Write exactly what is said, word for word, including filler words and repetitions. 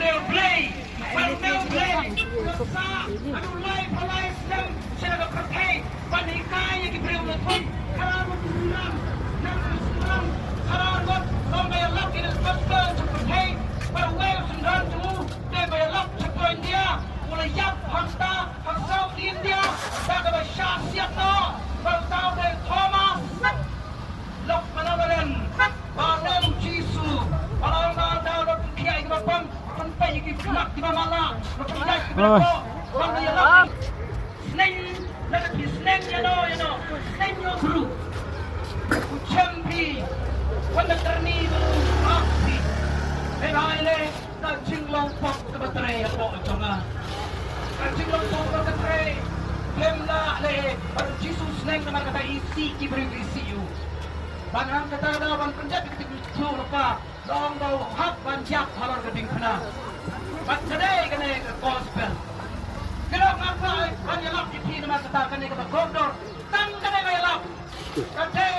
Blei, ban kdew Blei, ka sah haduh lai phew lai snem sha ka pyrthei ban hikai ïa ki briew na thung. Khadar mut u synran, nang u synran, khadar mut long ba ïalap ïa ka gospel sha pyrthei. Ba uwei u synran jong u dei ba ïalap sha ka India, u la ïap hangta ha South India da kaba shah siat noh, ba uta u dei Thomas. Lok mana balen ba lem Jisu ba long ba da lok pynkhia ïa kiba pang, pynpei ïa ki mat kiba mala, lok pynjah ïa kiba lok ban ïa lok. Sneng na ka phi sneng ïa no ïa no, sneng ïa bru. U chem phi wan na karni ba u ap phi. Hei bai le. Ka jinglong pop kaba trei hapoh jong nga. Ka jinglong pop kaba trei. Khlem lah leh ba u Jisu sneng namar kata isih ki briew ki isih u. Ban hangta da ban pynjah ki kti ki khlur lypa. Long ba u hap ban ïap halor ka diengphna. Bad ka dei kane ka gospel. Ki long ngam lah ban ïalap ïa phi namar kata kane kaba kordor. Tang kane ba ïalap. Ka dei